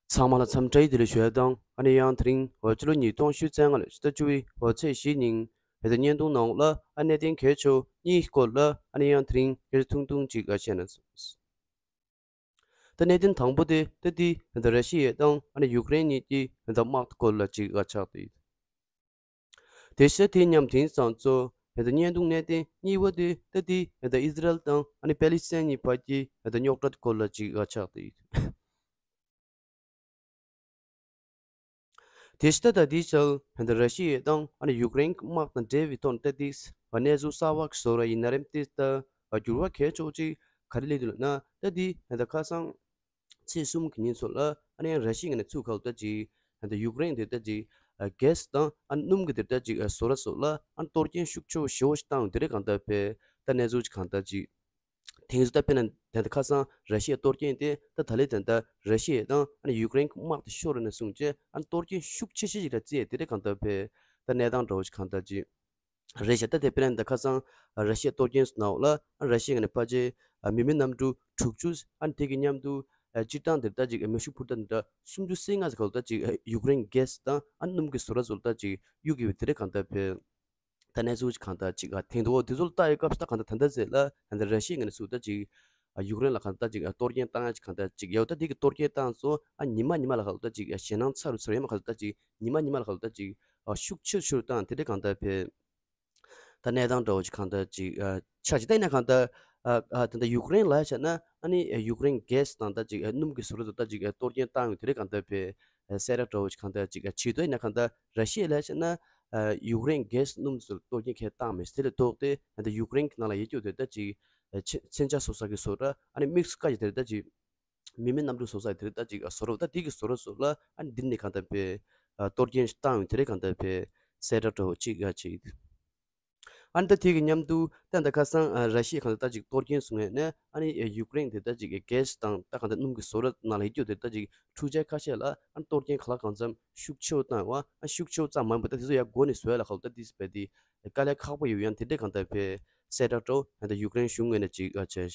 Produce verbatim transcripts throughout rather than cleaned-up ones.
ཚང་མ་ལ་འཚམས་འདྲི་བདེ་ལེགས་ཞུ་ཡ་དང་། ཨ་ནི་ཡང་དེ་རིང་འོ་ཕྱི་ལོ་ཉིས་སྟོང་ཉི་ཤུ་རྩ་ལྔ་ལོའི་ཕྱི་ཟླ་བཅུ་པའི་འོ་ཚེས་བཞི་ཉིན་ད་ལྟ་བརྙན་ཐུང་ནང་ལ་ཨ་གནད་དོན་གལ་ཆེ་བ་གཉིས་སྐོར་ལ་ཨ་ནི་ཡང་དེ་རིང་སྐད་ཆ་ཐུང་ཐུང་ཅིག་ཨ་བཤད་ན་བསམ། ད་གནད་དོན་དང་པོ་དེ་ད་ལྟའི་ད་ལྟ་ར་ཤི་ཡ་དང་ཨ་ནི་ཡུཀ་རེན་གཉིས་ཀྱི་ད་ལྟ་དམག་སྐོར་ལ་ཅིག་ཨ་ཆགས་ཏེ་ཡོད། དེ་བཞིན་དེ་མཉམ་དེང་སང་ཚོ་ད་ལྟ་བརྙན་ཐུང་གནད་དོན་གཉིས་པ་དེ་ད་ལྟའི་ད་ལྟ་ཨི་ཟི་རལ་དང་ཨ་ནི་པེ་ལི་སི་ཐན་གཉིས་བར་གྱི་ད་ལྟ་རྙོག་དྲ་སྐོར་ལ་ཅིག་ཨ་ཆགས་ཏེ་ཡོད། དེ་ལྟ་ད་དེའི་ཆར་ད་ལྟ་ར་ཤི་ཡ་དང་ཨ་ནི་ཡུཀ་རེན་གྱི་དམག་དང་འབྲེལ་བའི་ཐོག་ནས་ད་ལྟའི་གནས་ཚུལ་གསར་པ་ཞིག་བཟོ་ར་ཡིན་ན་རེམ། དེ་ལྟ་འགྱུར་བ་གལ་ཆེ་བོ་ཅིག་ག་རེ་སླེབས་འདུག་ལབ་ན། ད་ལྟའི་ད་ལྟ་ཁ་སང་ཚེས་གསུམ་གྱི་ཉིན་ཚོ་ལ་ཨ་ནི་ཡང་ར་ཤི་ཡའི་ངོས་ནས་ཚུར་ག་ལབ་ད་ཅིག་ད་ལྟ་ཡུཀ་རེན་དེ་ད་ཅིག་གྷེ་སི་དང་ཨ་ནི་སྣུམ་གྱི་དེ་ད་ཅིག་བཟོ་ར་སོགས་ལ་ཨ་ནི་གཏོར་སྐྱོན་ཤུགས་ཆེ་བོ་ཞེ་བོ་ཞིག་བཏང་ཡོད། དེ་རེད། གང་ལྟར་བས་ད་གནས་ཚུལ་ཅིག་གང་ལྟར་ཅིག་དེང་སང་ད་དཔེར་ན་ད་ལྟ་ཁ་སང་ར་ཤི་ཡའི་གཏོར་སྐྱོན་དེ་ད་ད་ལྟའི་ད་ལྟ་ར་ཤི་ཡ་དང་ཨ་ནི་ཡུཀ་རེན་གྱི་དམག་དེ་ཤོར་ནས་བཟུང་བྱས་ཨ་ནི་གཏོར་སྐྱོན་ཤུགས་ཆེ་ཤོས་ཤིག་ལ་བརྩིས་ཡོད། དེ་རེད། གང་ལྟར་བས་ད་གནས་སྟངས་འདྲ་བོ་ཞིག་གང་ལྟར་ཅིག་རེད་ཤག་ད་དེ་དཔེར་ན་ད་ཁ་སང་ར་ཤི་ཡའི་གཏོར་སྐྱོན་ནང་ལ་ཨ་ར་ཤི་ཡའི་ངོས་ནས་ཕལ་ཆེར་མི་མེད་གནམ་གྲུ་དྲུག་ཅུ། ཨ་ནི་དེ་གི་མཉམ་དུ་སྤྱིར་བཏང་དེར་ད་ཅིག་མེ་ཤུགས་འཕུར་མདའ་འདྲ་སུམ་ཅུ་སོ་ལྔ་ཟེར་ག་ལབ་ད་ཅིག་ཡུཀ་རེན་གྷེ་སི་དང་ཨ་ནི་སྣུམ་གྱི་བཟོ་གྲྭ་ཚོ་ལ་ད་ཅིག་གཡུག་གི་ཡོད། དེ་རེད། གང་ལྟར་བས། ད་གནས་ཚུལ་ཅིག་གང་ལྟར་ཅིག་ཨ་ཐེངས་དུ་འོ་དེ་ཚོ་ལ་ལྟ་ཡོད་སྐབས་སུ་ད་གང་ལྟར་ད་ལྟ་ཟེར་ལ་ད་ལྟ་ར་ཤི་ཡའི་ངོས་ནས་ཚུར་ད་ཅིག་ཨ་ཡུཀ་རེན་ལ་གང་ལྟར་ཅིག་ཨ་གཏོར་སྐྱོན་བཏང་ཡ་ཅིག་གང་ལྟར་ཅིག་ཡོད། ད་དེ་གི་གཏོར་སྐྱོན་བཏང་ཚོ་ཨ་ཉི་མ་ཉི་མ་ལ་ག་ལབ་ད་ཅིག་ཨ་ཞེད་སྣང་ཚ་རུ་ཚ་རུ་ཡང་མ་ག་ལབ་ད་ཅིག་ཉི་མ་ཉི་མ་ལ་ག་ལབ་ད་ཅིག་ཨ་ཤུགས་ཆེ་རུ་ཆེ་རུ་བཏང་། དེ་འདྲ་གང་ལྟར་བས། ད་གནས་སྟངས་འདྲ་བོ་ཅིག་གང་ལྟར་ཅིག་ཨ་ཆགས་ཅིག་ད་ཡིན་ན་གང་ལྟར་ཨ་ཨ་ད་ལྟ་ཡུཀ་རེན་ལ་བྱས་ན་ཨ་ནི་ཡུཀ་རེན་གྷེ་སི་དང་ད་ཅིག་ཨ་སྣུམ་གྱི་བཟོ་གྲྭ་ཚོ་ད་ཅིག་ཨ་གཏོར་སྐྱོན་བཏང་ཡོད། དེ་རེད། གང་ལྟར་བས་ཨ་གསལ་བསྒྲགས་འདྲ་བོ་ཅིག་གང་ལྟར་ཅིག་ཨ་བྱས་འདུག་ཡིན་ན་གང་ལྟར་ར་ཤི་ཡ་ལ་བྱས་ན་ཨ་ཡུཀ་རེན་གྷེ་སི་སྣུམ་ཚོ་གཏོར་སྐྱོན་ཁས་བཏང་མེད། དེ་ལས་ལྡོག་སྟེ་ད་ལྟ་ཡུཀ་རེན་གྱི་ནང་ལ་ཡོད་རྒྱུ་དེ་ད་ཅིག་ཨ་མཚོན་མཚོན་ཆ་བཟོ་ས་གི་བཟོ་གྲྭ་ཨ་ནི་དམིགས་སུ་བཀར་གྱི་དེ་རེད། ད་ཅིག་མི་མེད་གནམ་གྲུ་བཟོ་ས་དེ་རེད། ད་ཅིག་བཟོ་གྲྭ་ད་དེ་གི་བཟོ་གྲྭ་ཚོ་ལ་ཨ་ནི་འདི་ནས་གང་ལྟར་བས་ཨ་གཏོར་སྐྱོན་ཞིག་བཏང་ཡོད། དེ་རེད། གང་ལྟར་བས་གསལ་བསྒྲགས་འདྲ་བོ་ཅིག་ཨ་བྱས་ཡོད། ཨ་ནི་ད་དེ་གི་མཉམ་དུ་ད་ད་ཁ་སང་ཨ་ར་ཤི་ཡ་གང་ལྟར་ད་ཅིག་གཏོར་སྐྱོན་བཟོ་ངེས་ནས་ཨ་ནི་ཡུཀ་རེན་དེ་ད་ཅིག་གྷེ་སི་དང་ད་གང་ལྟར་སྣུམ་གྱི་བཟོ་གྲྭ་ནང་ལ་ཡོད་རྒྱུ་དེ་ད་ཅིག་འཕྲུལ་ཆས་ཁ་ཤས་ལ་ཨ་ནི་གཏོར་སྐྱོན་གང་ལ་གང་འཚམ་ཤུགས་ཆེ་བོ་བཏང་ཡོད། ཨ་ཤུགས་ཆེ་བོ་ཙམ་མ་ཡིན་པ་ད་དེ་ཚོ་ཡར་མགོ་ནས་བཟོ་ཡ་ལ་ག་ལབ་ད་དེ་ཚོ་བས་དེ་དཀའ་ལས་ཁག་པོ་ཡོད། ཡང་དེ་འདྲས་གང་ལྟར་བས་གསལ་བསྒྲགས་འདྲ་བོ་ད་ཡུཀ་རེན་གཞུང་ངོས་ནས་ཅིག་ཨ་བྱས།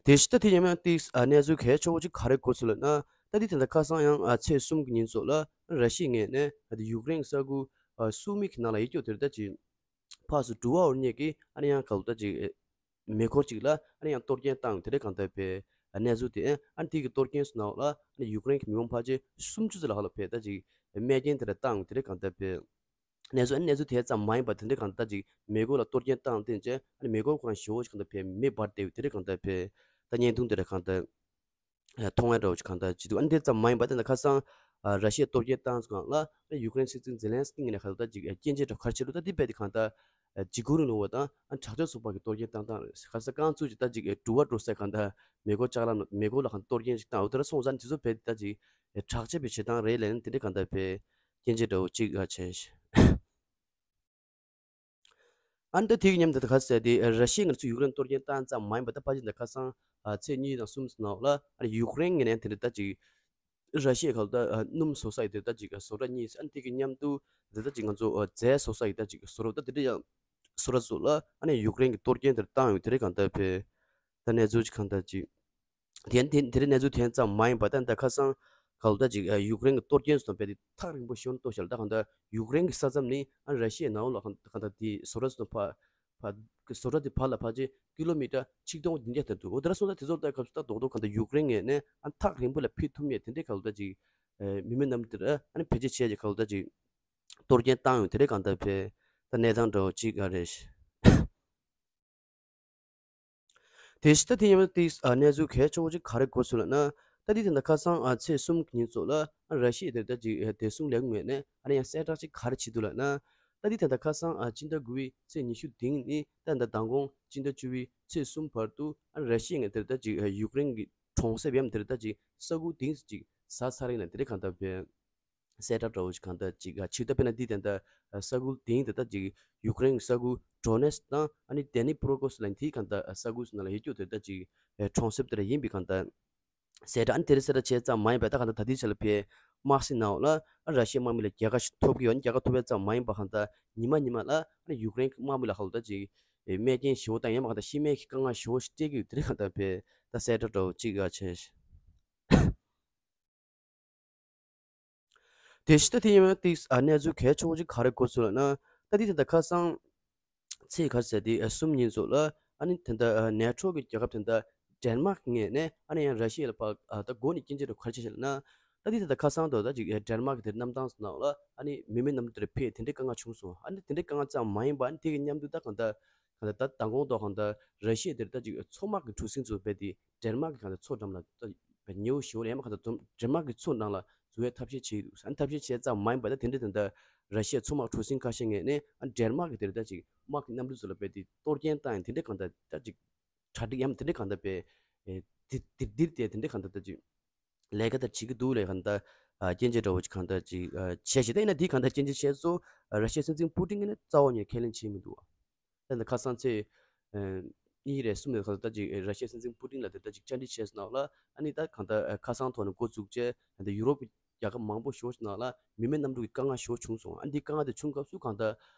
དེ་བཞིན་ད་དེ་ཡང་ཏིག་ཨ་གནས་ཚུལ་གལ་ཆེ་བོ་ཅིག་ག་རེ་གོ་སོང་ལབ་ན། ད་དེ་དེ་འདྲ་ཁ་སང་ཡང་ཨ་ཚེས་གསུམ་གྱི་ཉིན་ཚོ་ལ་ར་ཤི་ཡའི་ངོས་ནས་ཨ་དེ་ཡུཀ་རེན་གྱི་ས་ཁུལ་ཨ་སུ་མི་གི་ནང་ལ་ཡོད་རྒྱུ་དེར་ད་ཅིག་ཕག་སུ་གྲུ་བ་འོར་ཉེ་གི་ཨ་ནི་ཡང་ག་ལབ་ད་ཅིག་མེ་འཁོར་ཅིག་ལ་ཨ་ནི་ཡང་གཏོར་སྐྱོན་བཏང་དེ་འདྲ་གང་ལྟར་བས་ཨ་གནས་ཚུལ་དེ་ཨ་ནི་དེ་གི་གཏོར་སྐྱོན་སོང་ནང་ལ་ཨ་ནི་ཡུཀ་རེན་གྱི་མི་མང་ཕལ་ཆེར་སུམ་ཅུ་ཙམ་ལ་ཧ་ལ་བས་ད་ཅིག་རྨས་སྐྱོན་དེ་འདྲ་བཏང་དེ་འདྲ་གང་ལྟར་བས། གནས་ཚུལ་ཨ་ནི་གནས་ཚུལ་དེ་ཙམ་མ་ཡིན་པ་དེ་འདྲ་གང་ལྟར་ཅིག་མེ་འཁོར་ལ་གཏོར་སྐྱོན་བཏང་སྟེ་བྱས་ཨ་ནི་མེ་འཁོར་ཁོ་རང་ཞེ་བོ་ཞིག་གང་ལྟར་བས་མེ་འབར་བསྡད་ཡོད། དེ་འདྲ་གང་ལྟར་བས་ད་བརྙན་ཐུང་དེ་འདྲ་གང་ལྟར་མཐོང་ཡ་འདྲ་བོ་ཞིག་གང་ལྟར་ཅིག་འདུག་ཨ་ནི་དེ་ཙམ་མ་ཡིན་པ་དེ་འདྲ་ཁ་སང་ཨ་ར་ཤི་ཡས་གཏོར་སྐྱོན་བཏང་སོང་ལ་ཨ་ཡུཀ་རེན་སྲིད་འཛིན་ཛེ་ལན་སི་ཀི་ངོས་ནས་གང་ལྟར་ཅིག་སྐྱོན་བརྗོད་འདྲ་ག་རེ་བྱས་འདུག་ད་དེ་རྦད་དེ་གང་ལྟར་འཇིགས་སྐུལ་རིང་ལུགས་པ་དང་ཨ་དྲག་སྤྱོད་ཚོགས་པ་གི་གཏོར་སྐྱོན་བཏང་སྟངས་རེད། ག་ས་རྐང་བཙུགས་ཀྱི་ད་ཅིག་འགྲུལ་བ་འགྲོ་སའི་གང་ལྟར་མེ་འཁོར་ལྕགས་ལམ་མེ་འཁོར་ལ་གང་གཏོར་སྐྱོན་ཞིག་བཏང་འོ་དེ་འདྲ་སོང་ཙང་དེ་ཚོ་རྦད་དེ་ད་ཅིག་དྲག་ཆས་པའི་བྱེད་སྟངས་རེད་ལབ་ནས་དེ་འདྲ་གང་ལྟར་བས་སྐྱོན་བརྗོད་འདྲ་བོ་ཅིག་ཨ་བྱས། ཨ་ནི་ད་དེ་གི་མཉམ་དུ་ད་ག་ཟེར་དེ་ར་ཤི་ཡས་ང་ཚོ་ཡུཀ་རེན་གཏོར་སྐྱོན་བཏང་ཙམ་མ་ཡིན་པ་ད་ཕལ་ཆེར་ད་ཁ་སང་ཨ་ཚེས་གཉིས་དང་གསུམ་ཙམ་ནང་ལ་ཨ་ནི་ཡུཀ་རེན་ངོས་ནས་དེ་འདྲ་ད་ཅིག་ར་ཤི་ཡའི་ཁ་ལ་ད་ཨ་སྣུམ་བཟོ་ས་ཡི་དེ་ད་ཅིག་བཟོ་གྲྭ་གཉིས། ཨ་ནི་དེ་གི་མཉམ་དུ་དེ་ད་ཅིག་ང་ཚོ་ཨ་རྫས་བཟོ་ས་ཡི་ད་ཅིག་བཟོ་གྲྭ་ད་དེ་འདྲ་ཡང་བཟོ་གྲྭ་ཚོ་ལ་ཨ་ནི་ཡུཀ་རེན་གྱི་གཏོར་སྐྱོན་དེ་བཏང་ཡོད། དེ་འདྲ་གང་ལྟར་བས་ད་གནས་ཚུལ་ཅིག་གང་ལྟར་ཅིག་དེ་དེ་དེ་རིང་གནས་ཚུལ་དེ་ཙམ་མ་ཡིན་པ་ད་ད་ཁ་སང་ག་ལ་ད་ཅིག་ཡུཀ་རེན་གྱི་གཏོར་སྐྱོན་སོང་བས་དེ་ཐག་རིང་པོ་ཞོན་ཏོ་ཤལ་ད་གང་ལྟར་ཡུཀ་རེན་གྱི་ས་མཚམས་ནི་ཨ་ར་ཤི་ཡའི་ནང་ལ་གང་ལྟར་དེ་བཟོ་གྲྭ་སོང་ཕ་ཕ་བཟོ་གྲྭ་དེ་བར་ལ་ཕལ་ཆེར་ཀི་ལོ་མི་ཊར་ཆིག་སྟོང་བདུན་བརྒྱ་དེ་འདུག་འོ་དེ་ར་སོང་ད་དེ་ཚོ་ལ་ད་སྐབས་སུ་ད་རྡོག་རྡོག་གང་ལྟར་ཡུཀ་རེན་ངོས་ནས་ཨ་ཐག་རིང་པོ་ལ་ཕུད་ཐུབ་མེད་དེ་འདྲའི་ག་ལ་ད་ཅིག་མི་མེད་གནམ་དེར་ཨ་ནི་བེད་སྤྱོད་བྱས་ཀྱི་ག་ལ་ད་ཅིག་གཏོར་སྐྱོན་བཏང་ཡོད། དེ་འདྲའི་གང་ལྟར་བས་ད་གནས་སྟངས་འདྲ་བོ་ཅིག་ཨ་རེད། དེ་བཞིན་ད་དེ་ཡིན་པ་དེ་ཨ་གནས་ཚུལ་གལ་ཆེ་བོ་ཅིག་ག་རེ་གོ་སོང་ལབ་ན། ད་དེ་དེ་འདྲ་ཁ་སང་ཨ་ཚེས་གསུམ་གྱི་ཉིན་ཚོ་ལ་ཨ་ར་ཤི་ཡ་དེ་ད་ཅིག་ཨ་བདེ་སྲུང་ལས་ཁུངས་ངོས་ནས་ཨ་ནི་ཡང་གསལ་བསྒྲགས་ཅིག་ག་རེ་བྱས་འདུག་ལབ་ན། ད་དེ་དེ་འདྲ་ཁ་སང་ཨ་སྤྱི་ཟླ་དགུ་པའི་ཚེས་ཉི་ཤུ་དེ་ཉིན་ནས་ད་ད་མདང་དགོང་སྤྱི་ཟླ་བཅུ་པའི་ཚེས་གསུམ་བར་དུ་ཨ་ར་ཤི་ཡ་ངོས་དེ་ད་ཅིག་ཨ་ཡུཀ་རེན་གྱི་གྲོང་གསེབ་ཡམ་དེ་ད་ཅིག་ས་ཁུལ་དེ་ཅིག་ཟ་ཚར་ཡིན་ལ་དེ་འདྲ་གང་ལྟར་བས། གསལ་བསྒྲགས་འདྲ་བོ་ཞིག་གང་ལྟར་ཅིག་ཨ་ཕྱིར་ད་དཔེར་ན་འདི་དེ་འདྲ་ཨ་ས་ཁུལ་དེ་ཡིན་དེ་ལྟར་ཅིག་ཡུཀ་རེན་གྱི་ས་ཁུལ་ཌོ་ནེ་སི་དང་ཨ་ནི་ཌེ་ནི་པྲོ་གོ་སི་ལ་དེའི་གང་ལྟར་ཨ་ས་ཁུལ་སོགས་ནང་ལ་ཡོད་རྒྱུ་དེ་ལྟར་ཅིག་ཨ་གྲོང་གསེབ་དེ་འདྲ་ཡིན་པའི་གང་ལྟར་གསལ་བསྒྲགས། ཨ་ནི་དེ་རིང་གསལ་བསྒྲགས་བྱས་ཙམ་མ་ཡིན་པ་ད་གང་ལྟར་ད་ལྟའི་ཆ་ལ་ཕའི་དམག་སྲིད་ནང་ལ་ཨ་ར་ཤི་ཡའི་དམག་མི་ལ་རྒྱལ་ཁ་ཞིག་ཐོབ་ཀྱི་ཡོད། ཨ་ནི་རྒྱལ་ཁ་ཐོབ་པ་ཙམ་མ་ཡིན་པ་གང་ལྟར་ཉི་མ་ཉི་མ་ལ་ཨ་ནི་ཡུཀ་རེན་གྱི་དམག་མི་ལ་ཧ་ལ་ད་ཅིག་ རྨས་སྐྱོན་ཞེ་པོ་དང་ཡང་མ་གང་ལྟར་ཤི་རྨས་ཀྱི་དཀའ་ངལ་ཞེ་པོ་ཞིག་སྤྲད་ཀྱི་ཡོད། དེ་རིང་གང་ལྟར་བས་ད་གསལ་བསྒྲགས་འདྲ་བོ་གཅིག་ཡ་བྱས། དེ་བཞིན་ད་དེ་ཡིན་ན་ཏིག་ཨ་གནས་ཚུལ་གལ་ཆེ་བོ་ཅིག་ག་རེ་གོ་སོང་ལབ་ན། ད་དེ་ད་ལྟ་ཁ་སང་ཚེས་ག་རེ་ཟེར་དེ་ཨ་གསུམ་ཉིན་ཚོ་ལ་ཨ་ནི་ད་ལྟ་ཨ་ནེ་ཊོ་གི་རྒྱལ་ཁབ་ད་ལྟ་ཌེན་མཱག་ངོས་ནས་ཨ་ནི་ཡང་ར་ཤི་ཡ་ལ་ཕར་ཨ་ད་འགོ་ནས་སྐྱོན་བརྗོད་ག་རེ་བྱས་ཤག་ལབ་ན། ད་དེ་ད་ལྟ་ཁ་སང་དུ་ད་ཅིག་ཨ་ཌེན་མཱག་གི་དེ་གནམ་ཐང་ཚོ་ནང་ལ་ཨ་ནི་མི་མེད་གནམ་གྲུ་དེར་ཕེབས་དེ་འདྲའི་དཀའ་ངལ་བྱུང་སོང་། ཨ་ནི་དེ་འདྲའི་དཀའ་ངལ་ཙམ་མ་ཡིན་པ་ཨ་ནི་དེ་གི་མཉམ་དུ་ད་གང་ལྟར་གང་ལྟར་ད་མདང་དགོང་དུ་གང་ལྟར་ར་ཤི་ཡ་དེར་ད་ཅིག་མཚོ་དམག་གི་གྲུ་གཟིངས་ཚོ་རྦད་དེ་ཌེན་མཱག་གི་གང་ལྟར་མཚོ་འགྲམ་ལ་ད་རྦད་ཉེ་བོ་ཞེ་པོ་ལ་ཡང་མ་གང་ལྟར་འཛོམས་ཌེན་མཱག་གི་མཚོ་ནང་ལ་འཛུལ་བའི་ཐབས་ཤེས་བྱས་ཡོད་འདུག། ཨ་ནི་ཐབས་ཤེས་བྱས་ཙམ་མ་ཡིན་པ་ད་དེ་འདྲའི་ད་ལྟ་ར་ཤི་ཡ་མཚོ་དམག་གྲུ་གཟིངས་ཁ་ཤས་ངོས་ནས་ཨ་ནི་ཌེན་མཱག་གི་དེར་ད་ཅིག་དམག་གི་གནམ་གྲུ་ཚོ་ལ་རྦད་དེ་གཏོར་སྐྱོན་བཏང་ཡང་དེ་འདྲའི་གང་ལྟར་ད་ཅིག་གྲ་སྒྲིག་ཡང་དེ་འདྲའི་གང་ལྟར་རྦད་ཨེ་དེ་དེ་དེ་དེ་དེ་འདྲའི་གང་ལྟར་ད་ཅིག་ལས་ཀ་དེ་བྱེད་ཀྱི་འདུག་ལབ་གང་ལྟར་ཨ་སྐྱོན་བརྗོད་འདྲ་བོ་ཅིག་གང་ལྟར་ཅིག་ཨ་བྱས་ཤག། ད་ཡིན་ན་དེ་གང་ལྟར་སྐྱོན་བརྗོད་བྱས་སོང་། ཨ་ར་ཤི་ཡའི་སྲིད་འཛིན་པུ་ཏིན་གྱིས་ནི་རྩ་བ་ནས་ཁས་ལེན་བྱས་མི་འདུག། ད་ལྟ་ཁ་སང་ཚེས་ཨ་གཉིས་རེད་གསུམ་རེད་གང་ལྟར་ད་ཅིག་ཨ་ར་ཤི་ཡའི་སྲིད་འཛིན་པུ་ཏིན་ལ་དེ་ལྟར་ཅིག་བཅར་འདྲི་བྱས་སོང་ནང་ལ་ཨ་ནི་ད་གང་ལྟར་ཨ་ཁ་སང་ཐོག་ནས་འགོ་བཙུགས་བྱས་ད་ལྟ་ཡུ་རོབ་ཀྱི་རྒྱལ་ཁབ་མང་པོ་ཞིག་ནང་ལ་མི་མེད་གནམ་གྲུ་གི་དཀའ་ངལ་ཞེ་པོ་བྱུང་སོང་། ཨ་ནི་དེ་དཀའ་ངལ་དེ་བྱུང་སྐབས་སུ་གང་ལྟར་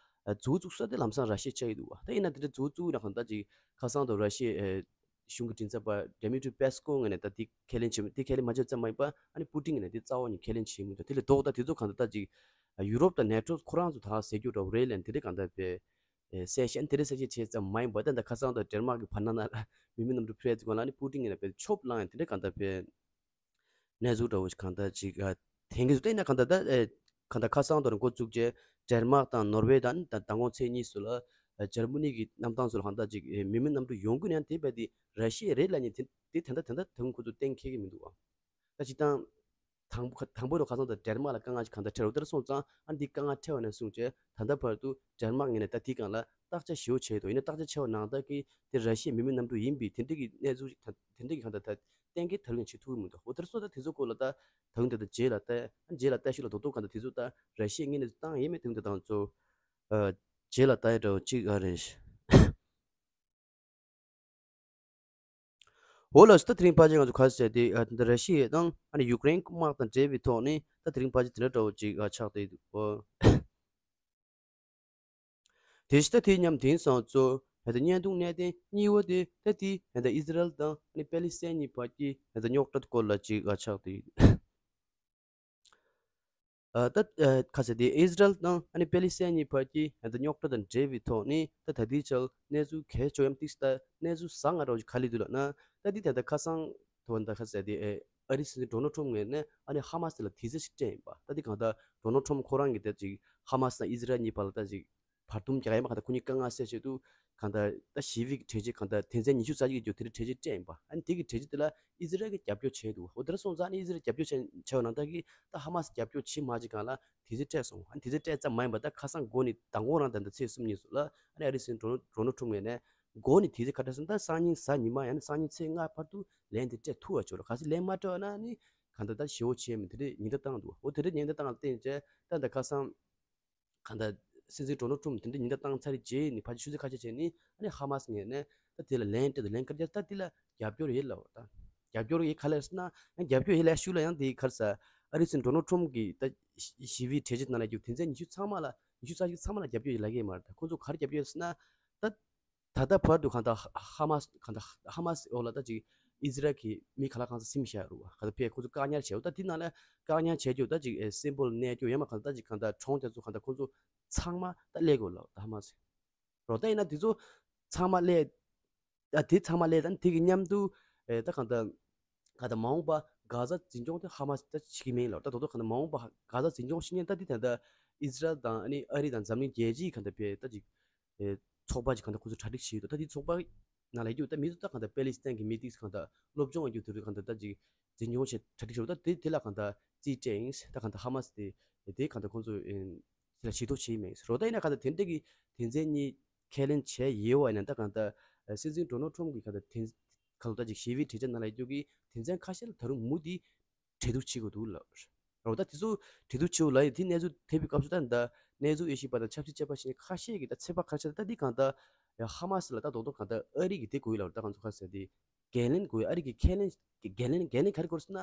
ཨ་མཛུབ་བཙུགས་ས་དེ་ལམ་སང་ར་ཤི་ཡ་ཆགས་ཀྱི་འདུག་བ། ད་ཡིན་ན་དེ་འདྲ་མཛུབ་བཙུགས་ན་གང་ལྟར་ཅིག་ཁ་སང་དུ་ར་ཤི་ཡའི་ཨེ་གཞུང་གི་མགྲིན་ཚབ་པ་ཌི་མི་ཏྲི་པེ་སི་ཀོ་ངོས་ནས་ད་དེ་ཁས་ལེན་བྱེད་མི་དེ་ཁས་ལེན་མ་བྱས་ཙམ་མ་ཡིན་པ་ཨ་ནི་པུ་ཏིན་ངོས་ནས་དེ་རྩ་བ་ནས་ཁས་ལེན་བྱེད་མི་འདུག། དེ་ལས་ལྡོག་ད་དེ་ཚོ་གང་ལྟར་ད་ཅིག་ཡུ་རོབ་དང་ནེ་ཊོ་ཁོ་རང་ཚོ་ད་ཟེར་རྒྱུ་འདྲ་བོ་རེད་ལབ་དེ་འདྲ་གང་ལྟར་པས་ཨེ་གསལ་བཤད་དེ་འདྲ་གསལ་བཤད་བྱས་ཙམ་མ་ཡིན་པ་ད་ད་ཁ་སང་དུ་ཌེན་མཱག་གི་བར་ན་ན་ལ་མི་མེད་གནམ་གྲུ་ཕེབས་ཚུལ་གང་ལ་ཨ་ནི་པུ་ཏིན་ངོས་ནས་པས་ཆོབ་བསླངས་ཡང་དེ་འདྲ་གང་ལྟར་པས། གནས་ཚུལ་འདྲ་བོ་ཞིག་གང་ལྟར་ཅིག་ཨ་དེང་གི་ཟུ་ཏེ་ན་གང་ལྟར་ད་ཨེ་གང་ལྟར་ཁ་སང་དུ་འགོ་བཙུགས་རྗེས་ཌེན་མཱག་དང་ནོར་ཝེ་དང་ད་མདང་དགོང་ཚེས་གཉིས་སུ་ལ་ཨ་འཇར་མ་ནི་གི་གནམ་ཐང་ཚོ་ལ་གང་ལྟར་ཅིག་ཨེ་མི་མེད་གནམ་གྲུ་ཡོང་གི་ནས་དེ་བས་དེ་ར་ཤི་ཡ་རེད་ལབ་ནས་དེ་དེ་ད་ལྟ་ད་ལྟ་དེང་ཁོ་ཚོ་གཏན་འཁེལ་གི་མི་འདུག་ཨ། ད་སྤྱིར་བཏང་དང་པོ་དང་པོ་རུ་ཁ་སང་དུ་ཌེན་མཱག་ལ་དཀའ་ངལ་ཞིག་གང་ལྟར་འཕྲད་རོགས་དེར་སོང་ཙང་ཨ་འདི་དཀའ་ངལ་འཕྲད་པ་ནས་བཟུང་རྗེས་ད་ལྟ་བར་དུ་ཌེན་མཱག་ངོས་ནས་ད་དེ་སྒང་ལ་བརྟག་དཔྱད་ཞེ་པོ་བྱས་འདུག། ཡིན་ན་བརྟག་དཔྱད་བྱས་པ་ནང་ལྟར་གྱི་དེ་ར་ཤི་ཡའི་མི་མེད་གནམ་གྲུ་ཡིན་པའི་དེ་འདྲ་གི་གནས་ཚུལ་ཞིག་ད་དེ་འདྲ་གི་གང་ལྟར་ད་གཏན་འཁེལ་ད་རུང་ཡང་བྱེད་ཐུབ་ཀྱི་མི་འདུག། འོ་དེར་སོང་ཙང་དེ་ཚོ་སྐོར་ལ་ད་ད་རུང་ད་ལྟ་རྗེས་ལ་ལྟ་ཨ་རྗེས་ལ་ལྟ་ཞིག་ལ་རྡོག་རྡོག་གང་ལྟར་དེ་ཚོ་ད་ར་ཤི་ཡའི་ངོས་ནས་བཏང་ཡས་མེད་དེ་འདྲ་དང་ཚོ་ཨ་རྗེས་ལ་ལྟ་ཡས་འདྲ་བོ་གཅིག་ཨ་རེད། འོ་ལགས་སོ། ད་དེ་རིང་ཕལ་ཆེར་ང་ཚོ་ག་རེ་ཟེར་དེ་ཨ་ད་ར་ཤི་ཡ་དང་ཨ་ནི་ཡུཀ་རེན་དམག་དང་འབྲེལ་བའི་ཐོག་ནས་ད་དེ་རིང་ཕལ་ཆེར་དེ་འདྲ་འདྲ་བོ་ཅིག་ཨ་ཆགས་བསྡད་འདུག་ཨོ། དེ་བཞིན་ད་དེ་མཉམ་དེང་སང་གཙོ་ཨ་ད་བརྙན་ཐུང་གནད་དོན་གཉིས་པ་དེ་ད་དེ་ཨ་ད་ཨི་ཟི་རལ་དང་ཨ་ནི་པེ་ལི་སི་ཐན་གཉིས་བར་གྱི་ཨ་ད་རྙོག་དྲ་སྐོར་ལ་ཅིག་ཨ་ཆགས་བསྡད་ཡོད། ཨ་ད་ཨ་ག་ཟེར་དེ་ཨི་ཟི་རལ་དང་ཨ་ནི་པེ་ལི་སི་ཐན་གཉིས་བར་གྱི་ཨ་ད་རྙོག་དྲ་དང་འབྲེལ་བའི་ཐོག་ནས་ད་ད་ལྟའི་ཆར་གནས་ཚུལ་གལ་ཆེ་ཡང་ཏིག་ད་གནས་ཚུལ་བཟང་ང་འདྲ་བོ་ཞིག་ག་རེ་འདུག་ལབ་ན། ད་འདི་ད་ལྟ་ཁ་སང་དུ་ད་ག་ཟེར་དེ་ཨ་ཨ་རིའི་སྲིད་འཛིན་ཌོ་ནལ་ཊམ་ངོས་ནས་ཨ་ནི་ཧ་མ་སི་ལ་དེ་ཚོ་ཞིག་སྤྲད་ཡིན་པ། ད་འདི་གང་ལྟར་ཌོ་ནལ་ཊམ་ཁོ་རང་གིས་ད་ཅིག་ཧ་མ་སི་དང་ཨི་ཟི་རལ་གཉིས་བར་ལ་ད་ཅིག་བར་འདུམ་རྒྱག་ཡ་མ་གང་ལྟར་ཁོ་གཉིས་དཀའ་ངལ་སེལ་ཆེད་དུ་གང་ལྟར་ད་ཞི་བའི་གྲོས་ཆོད་གང་ལྟར་དོན་ཚན་ཉི་ཤུ་རྩ་གཅིག་གི་རྒྱུ་དེ་འདྲ་གྲོས་ཆོད་སྤྲད་ཡིན་པ། ཨ་ནི་དེ་གི་གྲོས་ཆོད་དེ་ལ་ཨི་ཟི་རལ་གྱིས་རྒྱབ་སྐྱོར་བྱས་འདུག། འོ་དེ་འདྲ་སོང་ཙང་ཨ་ནི་ཨི་ཟི་རལ་རྒྱབ་སྐྱོར་བྱས་བྱས་པ་ནང་ལྟར་གྱི་ད་ཧ་མ་སི་རྒྱབ་སྐྱོར་བྱེད་མ་བྱེད་སྒང་ལ་དེ་ཚོ་སྤྲད་སོང་། ཨ་ནི་དེ་ཚོ་སྤྲད་ཙམ་མ་ཡིན་པ་ད་ཁ་སང་འགོ་ནས་མདང་དགོང་རང་ད་ལྟ་ཚེས་གསུམ་ཉིན་སོགས་ལ་ཨ་ནི་ཨ་རིའི་སྲིད་འཛིན་ཌོ་ནལ་ཌོ་ནལ་ཊམ་ངོས་ནས་འགོ་ནས་དེ་ཚོ་ག་འདྲ་སོང་ད་སང་ཉིན་གཟའ་ཉི་མ་ཡང་ན་སང་ཉིན་ཚེས་ལྔ་བར་དུ་ལན་དེ་སྤྲད་ཐུབ་པ་བྱོས་རོགས། གལ་སྲིད་ལན་མ་སྤྲད་པ་ན་ནི་གང་ལྟར་ད་ཞེ་པོ་བྱས་མི་དེ་འདྲས་ཉེན་བརྡ་བཏང་འདུག། འོ་དེ་འདྲས་ཉེན་བརྡ་བཏང་ལ་བརྟེན་བྱས་ད་ད་ཁ་སང་གང་ལྟར་སྲིད་འཛིན་ཌོ་ནལ་ཊམ་དེ་འདྲ་ཉེན་བརྡ་བཏང་ཚར་རྗེས་ནི་ཕལ་ཆེར་ཆུ་ཚོད་ཁ་ཤས་རྗེས་ནི་ཨ་ནི་ཧ་མ་སི་ངོས་ནས་ད་དེ་ལ་ལན་སྤྲད་དང་ལན་ཁ་རྒྱ་ད་དེ་ལ་རྒྱབ་སྐྱོར་ཡོད་ལབ་པ་ད། རྒྱབ་སྐྱོར་ཡོད་ག་ལ་ཟེར་ན་ཡང་རྒྱབ་སྐྱོར་ཡོད་ལབ་ཤུགས་ལ་ཡང་དེ་ག་རེ་ཟེར་ཨ་རིའི་སྲིད་འཛིན་ཌོ་ནལ་ཊམ་གྱིས་ད་ཞི་བའི་གྲོས་ཆོད་ནང་ལ་རྒྱུ་དོན་ཚན་ཉི་ཤུ་ཚང་མ་ལ་ཉི་ཤུ་རྩ་གཅིག་ཚང་མ་ལ་རྒྱབ་སྐྱོར་ཡོད་ལབ་ཀྱི་ཡོད་མ་རེད། ད་ཁོང་ཚོ་ག་རེ་རྒྱབ་སྐྱོར་ཡོད་ཟེར་ན་ད། ད་ལྟ་བར་དུ་གང་ལྟར་ཧ་མ་སི་གང་ལྟར་ཧ་མ་སི་འོག་ལ་ད་ཅིག་ཨི་ཟི་རལ་གྱིས་མི་ག་ལ་གང་ས་ཟིན་བཞག་རུ་བ་ག་ད་ཕེ་ཁོ་ཚོ་བཀག་ཉར་བྱས་འོ་ད་དེ་ནང་ལ་བཀག་ཉར་བྱས་རྒྱུ་ད་ཅིག་ཨེ་སིམ་པོལ་གནས་རྒྱུ་ཡང་མ་གང་ལྟར་ད་ཅིག་གང་ལྟར་གྲོང་དེ་ཚོ་གང་ལྟར་ཁོ་ཚོ་ཚང་མ་ད་སླེབས་དགོས་ལ་ད་ཧ་མ་སི་རོ་ད་ཡིན་ན་དེ་ཚོ་ཚང་མ་སླེབས་ད་དེ་ཚང་མ་སླེབས་ད་དེ་གི་མཉམ་དུ་ཨེ་ད་གང་ལྟར་གང་ལྟར་མ་འོངས་པ་གྷ་ཛ་འཛིན་སྐྱོང་དེ་ཧ་མ་སི་ད་བྱེད་ཀྱི་མིན་ལ་ད་དོ་དོ་གང་ལྟར་མ་འོངས་པ་གྷ་ཛ་འཛིན་སྐྱོང་བྱེད་མཁན་ད་དེ་ད་ལྟ་ཨི་ཟི་རལ་དང་ཨ་ནི་ཨ་རི་དང་འཛམ་གླིང་རྒྱལ་སྤྱིའི་གང་ལྟར་ཕེ་ད་ཅིག་ཨེ་ཚོགས་པ་ཅིག་གང་ལྟར་ཁོ་ཚོས་གྲ་སྒྲིག་བྱས་ཡོད་འདུག། ད་དེ་ཚོགས་པ་ནང་ལ་ཡོད་ད་མི་ཚོ་ད་གང་ལྟར་པེ་ལི་སི་ཐན་གྱི་མི་ཏིག་གང་ལྟར་སློབ་སྦྱོང་བ་རྒྱུ་དེ་ཚོ་གང་ལྟར་ད་ཅིག་འཛིན་སྐྱོང་བྱེད་གྲ་སྒྲིག་བྱས་འདུག། ད་དེ་དེ་ལ་གང་ལྟར་རྩིས་སྤྲད་ཡིན། ད་གང་ལྟར་ཧ་མ་སི་དེ་དེ་གང་ལྟར་ཁོང་ཚོས་ཨེ་དེ་ལ་ཇུས་གཏོགས་བྱས་མེད་རོ། ད་ཡིན་ན་གང་ལྟར་དེ་འདྲ་གི་དོན་ཚན་གཉིས་ཁས་ལེན་བྱས་ཡོད་པ་ཡིན་ན་ད་གང་ལྟར་ཨེ་སྲིད་འཛིན་ཌོ་ནལ་ཊམ་གྱི་གང་ལྟར་དོན་ག་ལ་ད་ཅིག་ཞི་བའི་གྲོས་ཆོད་ནང་ལ་ཡོད་རྒྱུ་གི་དོན་ཚན་ཁ་ཤས་ལ་ད་རུང་མུ་མཐུད་གྲོས་བསྡུར་བྱེད་དགོས་འདུག་ལབ། རོ་ད་དེ་ཚོ་གྲོས་བསྡུར་བྱེད་དགོས་ལབ་ཡོད། དེ་གནས་ཚུལ་ཐེབས་པའི་སྐབས་སུ་ད་ད་གནས་ཚུལ་དབྱེ་ཞིབ་པ་དང་ཆབ་སྲིད་དཔྱད་པ་ཞིག་ཁ་ཤས་ཀྱིས་ད་ཚོད་དཔག་ག་རེ་བྱས་ད་འདི་གང་ལྟར་ཧ་མ་སི་ལ་ད་རྡོག་རྡོག་གང་ལྟར་ཨ་རི་གིས་དེ་དགོས་ཡོད་ལབ་ད་ང་ཚོ་ག་རེ་ཟེར་དེ་འགན་ལེན་དགོས་ཡོད། ཨ་རི་གིས་ཁས་ལེན་འགན་ལེན་འགན་ལེན་ག་རེ་དགོས་ཟེར་ན་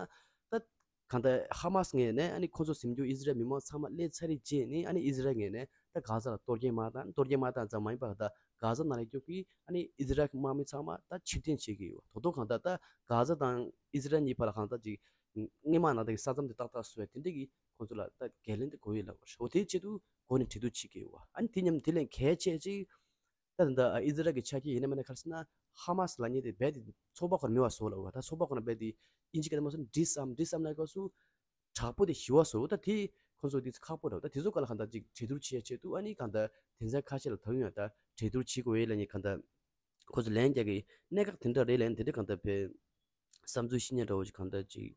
ད་གང་ལྟར་ཧ་མ་སི་ངོས་ནས་ཨ་ནི་ཁོ་ཚོ་ཟིན་རྒྱུ་ཨི་ཟི་རལ་མི་མང་ཚང་མ་སླེབས་ཚར་རེད་རྗེས་ནི་ཨ་ནི་ཨི་ཟི་རལ་ངོས་ནས་ད་གྷ་ཛ་ལ་གཏོར་སྐྱོན་མ་བཏང་གཏོར་སྐྱོན་མ་བཏང་ཙམ་མ་ཡིན་པར་ད་ གྷ་ཟ་ནང་ལ་སྐྱོད་ཀྱི་ཨ་ནི་ཨི་ཟི་རལ་གྱི་དམག་མི་ཚང་མ་ད་ཕྱིར་འཐེན་བྱེད་ཀྱི་ཡོད། ད་དུང་གང་ལྟར་ད་གྷ་ཟ་དང་ཨི་ཟི་རལ་གཉིས་བར་ལ་གང་ལྟར་ཅིག་སྔོན་མ་ནང་བཞིན་གྱི་ས་མཚམས་དེ་ཏག་ཏག་བཟོ་ཡ་དེ་འདྲ་གི་ཁོང་ཚོ་ལ་ད་འགན་ལེན་དེ་དགོས་ཡོད་ལབ་པ་རེད། འོ་དེའི་ཆེད་དུ་འགོ་ནས་གྲོས་བསྡུར་བྱེད་ཀྱི་ཡོད་པ། ཨ་ནི་དེ་མཉམ་དེ་ལས་གལ་ཆེ་ཅིག་ད་ད་ལྟ་ཨི་ཟི་རལ་གྱི་ཆ་རྐྱེན་ཡིན་ན་མིན་ན་ག་རེ་ཟེར་ན། ཧ་མ་སི་ལབ་མཁན་དེ་རྦད་དེ་ཚོགས་པ་ཁོ་རང་མེད་པ་བཟོ་ལབ་པ། ད་ཚོགས་པ་ཁོ་རང་རྦད་དེ་ཨིན་ཇི་སྐད་དུ་མ་སོང་ན་disarm disarm ལབ་སྐབས་སུ་དྲག་པོ་དེ་ཞི་བ་བཟོ། ད་དེ་ཁོང་ཚོ་དེ་ཁག་པོ་འདྲ་བོ། ད་དེ་ཚོ་སྒང་ལ་གང་ལྟར་ཅིག་གྲོས་བསྡུར་བྱེད་ཡ་ཆེད་དུ་ཨ་ནི་གང་ལྟར་དེང་སང་ཁ་ཤས་ལ་ད་ཡོང་ཡ་ད་གྲོས་བསྡུར་བྱེད་དགོས་ཡོད་ལབ་མཁན་གང་ལྟར་ཁོ་ཚོ་ལན་རྒྱག་གི་གནད་འགག་དེ་འདྲ་རེད་ལབ་མཁན་དེ་འདྲ་གང་ལྟར་བས་བསམ་ཚུལ་བཤད་མཁན་འདྲ་བོ་ཞིག་གང་ལྟར་ཅིག་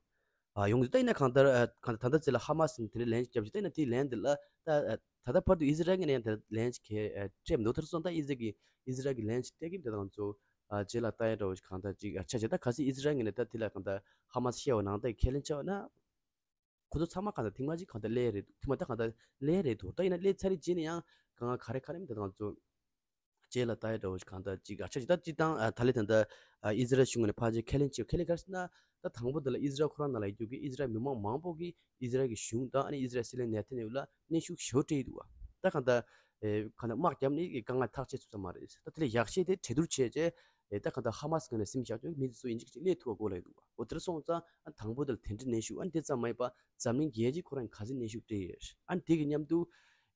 ཨ་ཡོང་གི་འདུག་ད་ཡིན་ན་གང་ལྟར་ཨ་གང་ལྟར་ད་ལྟ་ཚེ་ལ་ཧ་མ་སི་དེ་འདྲ་ལན་ཞིག་བརྒྱབ་ཅིག་ད་ཡིན་ན་དེའི་ལན་དེ་ལ་ད་ཨ་ད་ལྟ་བར་དུ་ཨི་ཟི་རལ་ངོས་ནས་ཡང་དེ་ལན་ཞིག་གས་ཨ་སྤྲད་མི་འདུག་དེར་སོང་ད་ཨི་ཟི་རལ་གྱི་ཨི་ཟི་རལ་གྱི་ལན་ཞིག་སྤྲད་ཀྱི་མེད་དང་ཚོ་ཨ་རྗེས་ལ་ལྟ་ཡ་འདྲ་བོ་ཞིག་གང་ལྟར་ཅིག་ཨ་ཆ་བྱས། ད་གལ་སྲིད་ཨི་ཟི་རལ་ངོས་ནས་ད་དེ་ལ་གང་ལྟར་ཧ་མ་སི་བཤད་པ་ནང་ལྟར་ཁས་ལེན་བྱས་པ་ན། ཁོ་ཚོ་ཚང་མ་གང་ལྟར་ཐེངས་མ་གཅིག་གང་ལྟར་སླེབས་རེད་འདུག་ཐེངས་མ་ད་གང་ལྟར་སླེབས་རེད་འདུག་ད་ཡིན་ན་སླེབས་ཚར་རེད་རྗེས་ནས་ཡང་གང་ག་རེ་ག་རེ་མི་འདུག་དང་ཚོ་རྗེས་ལ་ལྟ་ཡ་འདྲ་བོ་ཞིག་གང་ལྟར་ཅིག་ཨ་ཆ་ཅིག་ད་ཅིག་དང་ཨ་ད་ལས་ད་ལྟ་ཨ་ཨི་ཟི་རལ་གཞུང་ནས་ཕལ་ཆེར་ཁས་ལེན་བྱེད་ཁས་ལེན་ག་རེ་ཟེར་ན། ད་དང་པོ་དེ་ལ་ཨི་ཟི་རལ་ཁོ་རང་ནང་ལ་ཡོད་རྒྱུ་གི་ཨི་ཟི་རལ་མི་མང་མང་པོ་གིས་ཨི་ཟི་རལ་གྱི་གཞུང་དང་ཨ་ནི་ཨི་ཟི་རལ་སྲིད་བློན་ནེ་ཐན་ཡ་ཧུ་ལ་གནོན་ཤུགས་ཞེ་པོ་སྤྲད་ཡི་འདུག་བ། ད་གང་ལྟར་ཨེ་གང་ལྟར་དམག་བརྒྱབ་ནས་དཀའ་ངལ་ཐག་གཅོད་ཐུབ་ས་མ་རེད། ད་དེ་ལས་ཡག་ཤོས་དེ་གྲོས་བསྡུར་བྱས་རྗེས་ཨེ་ད་གང་ལྟར་ཧ་མ་སི་ངོས་ནས་སེམས་བཞག་རྒྱུ་མི་དེ་ཚོ་ཡིན་གཅིག་གཅིག་སླེབས་ཐུབ་པ་དགོས་ལབ་ཡོད་འདུག་བ། འོ་དེར་སོང་ཙང་ཨ་དང་པོ་དེ་ལ་དེ་འདྲའི་གནོན་ཤུགས། ཨ་ནི་དེ་ཙམ་མ་ཡིན་པ་འཛམ་གླིང་རྒྱལ་སྤྱི་ཁོ་རང་གིས་ག་ཚོད་གནོན་ཤུགས་སྤྲད་ཡོད། ཨ་ནི་དེ་གི་མཉམ་དུ་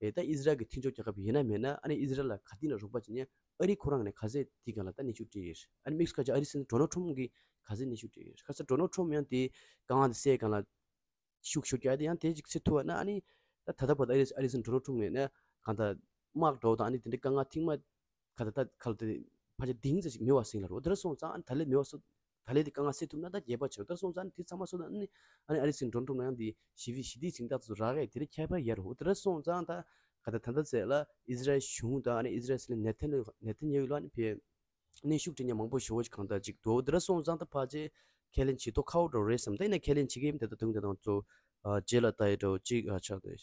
ཨེ་ད་ཨི་ཟི་རལ་གྱི་མཐུན་ཕྱོགས་རྒྱལ་ཁབ་ཡིན་ན་མིན་ན་ཨ་ནི་ཨི་ཟི་རལ་ལ་ག་དུས་ནས་རོགས་པ་བྱེད་མཁན་ཨ་རི་ཁོ་རང་ནས་ག་ཚོད་དེ་སྒང་ལ་ད་གནོན་ཤུགས་སྤྲད་ཡོད། ཨ་ནི་དམིགས་སུ་བཀར་བྱས་ཨ་རིའི་སྲིད་འཛིན་ཌོ་ནལ་ཊམ་གྱིས་ག་ཚོད་གནོན་ཤུགས་སྤྲད་ཡོད། ཁ་སང་ཌོ་ནལ་ཊམ་ཡང་དེ་དཀའ་ངལ་དེ་སེལ་སྒང་ལ་ཤུགས་ཤུགས་རྒྱག་ཡ་དེ་ཡང་དེ་ཅིག་སེལ་ཐུབ་པ་ན་ཨ་ནི་ད་ད་ལྟ་བར་དུ་ཨ་རི་ཨ་རིའི་སྲིད་འཛིན་ཌོ་ནལ་ཊམ་ངོས་ནས་གང་ལྟར་དམག་འགྲོ་དང་ཨ་ནི་དེ་འདྲའི་དཀའ་ངལ་ཐེངས་མ་ག་ད་ད་ག་ལ་དེ་ཕལ་ཆེར་གཏིང་ཟབ་ཅིག་མེད་པ་ཟིན་ལ་རོ། དེར་སོང་ཙང་ཨ་ནི་ད་ལས་མེད་པ་སོ་ད་ལས་དེ་དཀའ་ངལ་སེལ་ཐུབ་ན་ད་རྒྱས་པ་ཆེ་བ། དེར་སོང་ཙང་ཨ་ནི་དེ་ཚང་མ་སོ་ད་ཨ་ནི་ཨ་ནི་ཨ་རིའི་སྲིད་འཛིན་ཌོ་ནལ་ཊམ་ཡང་དེ་ཞི་བའི་ཞི་བདེའི་གཟེངས་རྟགས་དེ་ཚོ་རག་གས་དེ་རིང་ཁྱད་པར་ཡོད་རོ། དེར་སོང་ཙང་ད་ག་ད་ད་ལྟ་ཚེ་ལ་ཨི་ཟི་རལ་གཞུང་དང་ཨ་ནི་ཨི་ཟི་རལ་སྲིད་བློན་ནེ་ཐན་ནེ་ཐན་ཡ་ཧུ་ལ་ཨ་ནི་ཕེ་གནོན་ཤུགས་སྤྲད་མཁན་མང་པོ་ཞེ་པོ་ཅིག་གང་ལྟར་ཅིག་འདུག་དེ་འདྲ་སོང་ཙང་ད་ཕལ་ཆེར་ཁས་ལེན་བྱེད་མདོག་ཁ་པོ་འདྲ་བོ་རེད་བསམ། ད་ཡིན་ན་ཁས་ལེན་བྱེད་ཀྱི་ཡིན་དེ་ད་དུང་དེ་དང་གཙོ་ཨ་རྗེས་ལ་ལྟ་ཡི་འདྲ་བོ་ཅིག་ཨ་ཆགས་འདུག་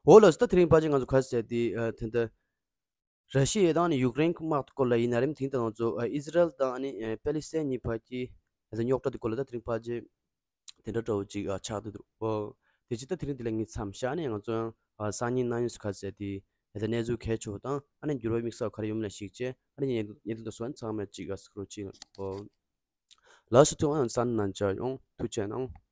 འོ་ལགས་སོ། ད་དེ་རིང་ཕལ་ཆེར་ང་ཚོ་ག་རེ་ཟེར་དེ་ཨ་དེ་འདྲ་ར་ཤི་ཡ་དང་ནི་ཡུཀ་རེན་གྱི་དམག་སྐོར་ལ་ཡིན་ན་རིམ་དེང་དང་ང་ཚོ་ཨ་ཨི་ཟི་རལ་དང་ནི་ཨ་པེ་ལི་སི་ཐན་གཉིས་བར་གྱི་ཨ་རྙོག་དྲ་དེ་སྐོར་ལ་ད་དེ་རིང་ཕལ་ཆེར་དེ་འདྲ་འདྲ་བོ་ཅིག་ཨ་ཆགས་བསྡད་འདུག་འོ་དེ་ཅི་ད་དེ་རིང་འདི་ལ་ངས་མཚམས་བཞག་ནས་ང་ཚོ་ཡང་ཨ་སང་ཉིན་གནངས་ཉིན་སུ་ག་རེ་ཟེར་དེ་ཨ་ད་གནས་ཚུལ་གལ་ཆེ་བ་དང་ཨ་ནི་འགྱུར་བ་དམིགས་བསལ་ག་རེ་ཡོད་མེད་ལ་གཞིགས་བྱས་ཨ་ནི་ངས་བརྙན་ཐུང་དེ་ཚོ་ཚང་མ་ཅིག་ཨ་གཟིགས་རོགས་གྱིས། འོ་ལགས་སོ། ཐུགས་རྗེ་གནང་། སང་ཉིན་ནང་མཇལ་ཡོང་། ཐུགས་རྗེ་གནང་།